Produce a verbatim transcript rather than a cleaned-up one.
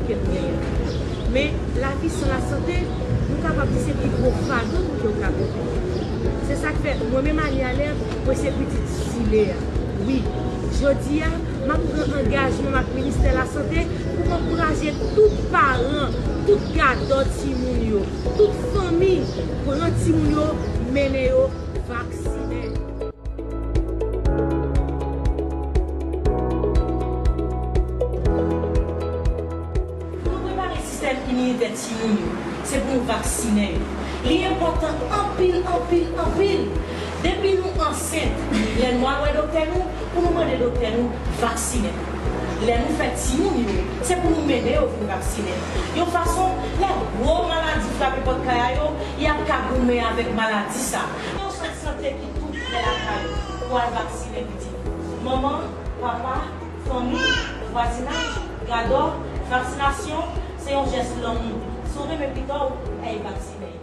ke nou genyen. Men, lavi san lasante, nou kapab di se pi gwo fado nou ke w ka pote. Se sa k fè, mwen menm, Annie Allaire, mwen se pitit zile a. Wi, jodi a, m ap pran angajman m ak Ministè Lasante pou m ankouraje tout paran, tout gadò timoun yo, tout fanmi, pran timoun yo, mennen yo vaksinen. Pou nou prepare sistèm iminitè timoun yo, se pou nou vaksinen yo. Li enpòtan anpil, anpil, anpil. Depi nou ansent, lè nou al wè doktè nou, pou nou mande doktè nou vaksinen. Lè nou fè timoun yo, se pou nou mennen yo vin vaksinen. Yon fason, lè gwo maladi frape pòt kay a yo, y ap ka goumen avèk maladi sa. Yon sant sante ki tou prè lakay ou pou al vaksinen pitit. Manman, papa, fanmi, vwazinaj, gadò, vaksinasyon se yon jès lanmou. Si w renmen pita w, al vaksinen.